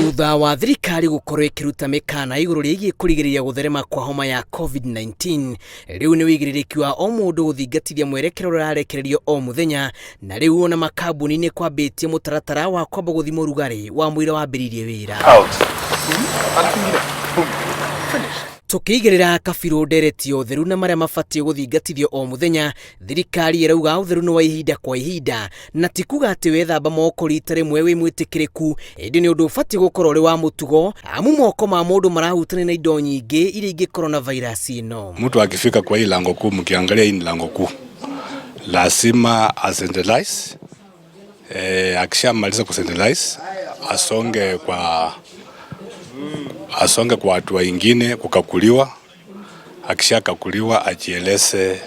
Thutha wa thirikari gũkorwo ĩkĩruta mĩkana igũrũ rĩgiĩ kũrigĩrĩria gũtherema kwa homa ya COVID-19, rĩu nĩ wĩigĩrĩrĩki wa o mũndũ gũthingatithia mwerekera ũrĩa ũrarekererio o mũthenya, na rĩu ona makambuni nĩ kwambĩtie mũtaratara wa kwamba gũthima ũrugarĩ wa mũira wambĩrĩirie wĩra. Tũkĩigĩrĩra kabirũ ndereti ya ũtheru na marĩa mabatiĩ gũthingatithio o mũthenya, thirikari ĩrauga ũtheru nĩ wa ihinda kwa ihinda, na ti kuga atĩ wethamba moko rita rĩmwe wĩ mwĩtĩkĩrĩku, ĩndĩ nĩ ũndũ ũbatiĩ gũkorwo ũrĩ wa mũtugo, amu moko ma mũndũ marahutania na indo nyingĩ iria ingĩkorwo na vairasi ĩno. Mtu akifika kwa hii lango kuu, mkiangalia hii ni lango kuu, lazima asanitize. Akishamaliza kusanitize asonge kwa watu wengine kukaguliwa. Akishakaguliwa ajieleze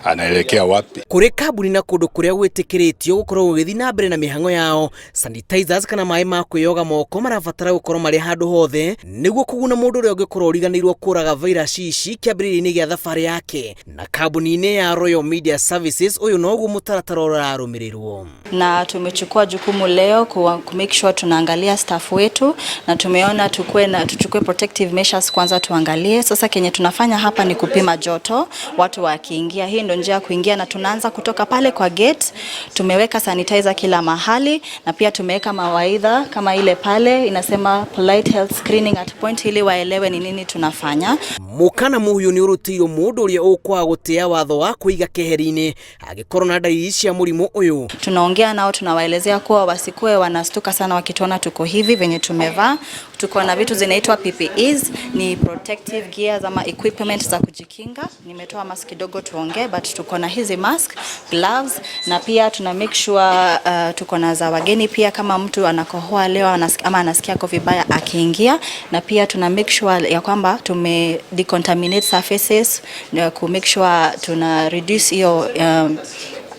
anaelekea wapi. Kũrĩ kambuni na kũndũ kũrĩa gwĩtĩkĩrĩtio gũkorwo gũgĩthiĩ na mbere na mĩhang'o yao, sanitizers kana maĩ ma kwĩyoga moko marabatara gũkorwo marĩ handũ hothe nĩguo kũguna mũndũ ũrĩa ũngĩkorwo ũriganĩirwo kũraga vairasi ici kĩambĩrĩria-inĩ gĩa thabarĩ yake. Na kambuni-inĩ ya Royal Media Services ũyũ noguo mũtaratara ũrarũmĩrĩrwo. Na tumechukua jukumu leo ku make sure tunaangalia staff wetu na tumeona tukue na tuchukue protective measures kwanza tuangalie. Sasa kenye tunafanya hapa ni kupima joto watu wakiingia. Hii ndio njia ya kuingia na tunaanza kutoka pale kwa gate. Tumeweka sanitizer kila mahali na pia tumeweka mawaidha kama ile pale inasema polite health screening at point ili waelewe ni nini tunafanya. Mũkana mũhiũ nĩ ũrutĩirwo mũndũ ũrĩa ũkwaga gũtĩa watho wa kũiga keheri-inĩ angĩkorwo na ndariri cia mũrimũ ũyũ. Tunaongea nao, tunawaelezea kuwa wasikuwe wanastuka sana wakituona tuko hivi venye tumevaa. Tuko na vitu zinaitwa PPEs, ni protective gears ama equipment za kujikinga. Nimetoa mask kidogo tuongee, but tuko na hizi mask, gloves na pia tuna make sure tuko na za wageni pia, kama mtu anakohoa leo ama anasikia ako vibaya akiingia, na pia tuna make sure ya kwamba tume decontaminate surfaces na ku make sure tuna reduce hiyo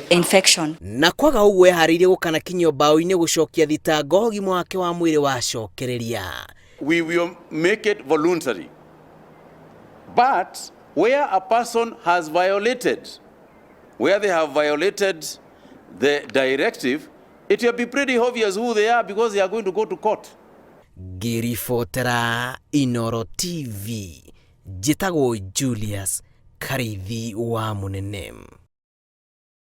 infection. Na kwaga ũguo eharĩirie gũkana kinyio mbaũ-inĩ gũcokia thitango ũgima wake wa mwĩrĩ wacokereria. We will make it voluntary. But where a person has violated, where they have violated the directive, it will be pretty obvious who they are because they are going to go to court. Ngĩribotera Inoro TV, njĩtagwo Julius Karithi wa Mũnene.